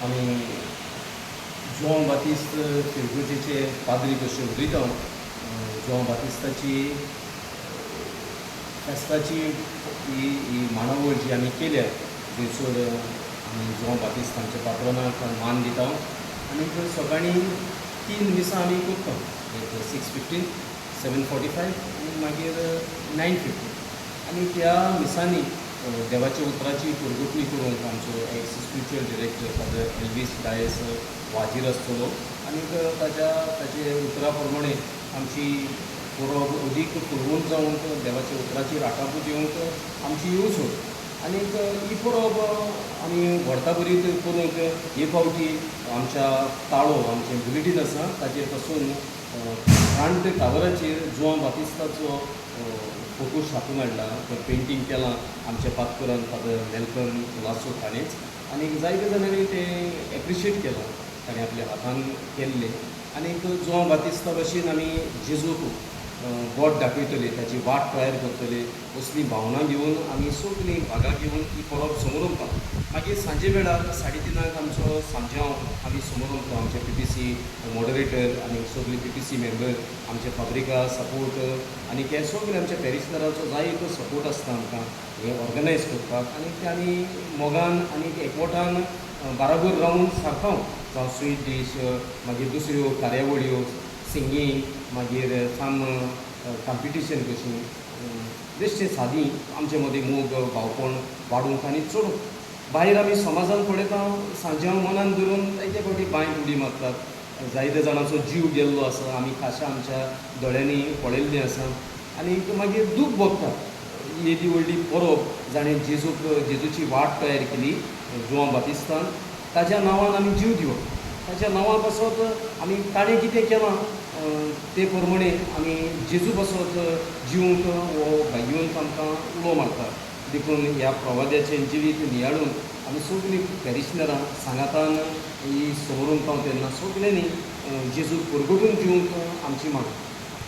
आमी जुआंव बातिस्त फिरगर्जेचे पाद्री कशे उलयता. जुआंव बातिस्ताची फेस्ताची ही ही मांडावळ जी आमी केल्या, थंयसर आमी जुआंव बातिस्त आमच्या पात्रांक मान दिता आनी सकाळीं 3 मिसां आमी करता, एक 6:15, 7:45 आनी मागीर 9:15. आनी त्या मिसांनी देवाच्या उतराची परगटणी करूंक आमचो ex spiritual director Father Elvis Dias हाजीर आसतलो आनी ताच्या ताचे उतरा प्रमाणे आमची परब अदीक फुलवून जावंक, देवाच्या उतराची राटापूत येवंक आमची येवजण. आनीक ही परब आमी व्हडता बरी करूंक हे फावटी आमच्या ताळो आमचें बुलेटीन आसा ताचेर पासून फ्रंट कावराचेर जुआंव बातिस्ताचो फोटो छापून हाडला, तें पेंटींग केलां आमच्या पातकरान फादर मेलकन कुलासो ताणेंच आनी जायते जाणांनी तें एप्रिशिएट केलां, ताणें आपल्या हातान केल्लें. आनीक जुआंव बातिस्ता भशेन आमी जेजूक बोट दाखयतले, ताची वाट तयार करतले असली भावना घेवन आमी सगळीं भागां घेवन ही परब समोर. मागीर सांजे वेळार 3:30 आमचो सांज्यांव आमी समोर, आमचे पीपीसी मॉडरेटर आनी सगळी पीपीसी मेंबर, आमचे फाब्रिका सपोर्ट आनी हे सगळे आमच्या पॅरिशनराचो जायतो सपोर्ट आसता आमकां हें ऑर्गनायज करपाक. आनी ते आमी मोगान आनी एकवटान बाराबर रावून सारता, जावं स्वीट डीश, मागीर दुसऱ्यो कार्यावळ्यो, सिंगींग, मागीर सम कॉम्पिटिशन कशीं बेश्टें सादी आमचे मदीं मोग भावपण वाडोवंक आनी चडोवंक. भायर आमी समाजान पळयता, सांज्यांव मनान धरून जायते फावटी बांयत उडी मारतात, जायते जाणांचो जीव गेल्लो आसा, आमी खाशा आमच्या दोळ्यांनी पळयल्लें आसा आनी मागीर दूख भोगता. येदी व्हडली परब जाणें जेजूक जेजूची वाट तयार केली जुआंव बातिस्तान, ताच्या नांवान आमी जीव दिवप, ताच्या नांवा पासत आमी ताणें कितें केलां ते प्रमाणे आमी जेजू पासत जिवंक हो भाग्यवंत आमकां उलो मारता. देखून ह्या प्रवाद्याचें जिवीत नियाळून आमी सगळीं पॅरिशनरां सांगातान ही समोरून पावता तेन्ना सगल्यांनी जेजूक परगटून दिवंक आमची मागणी.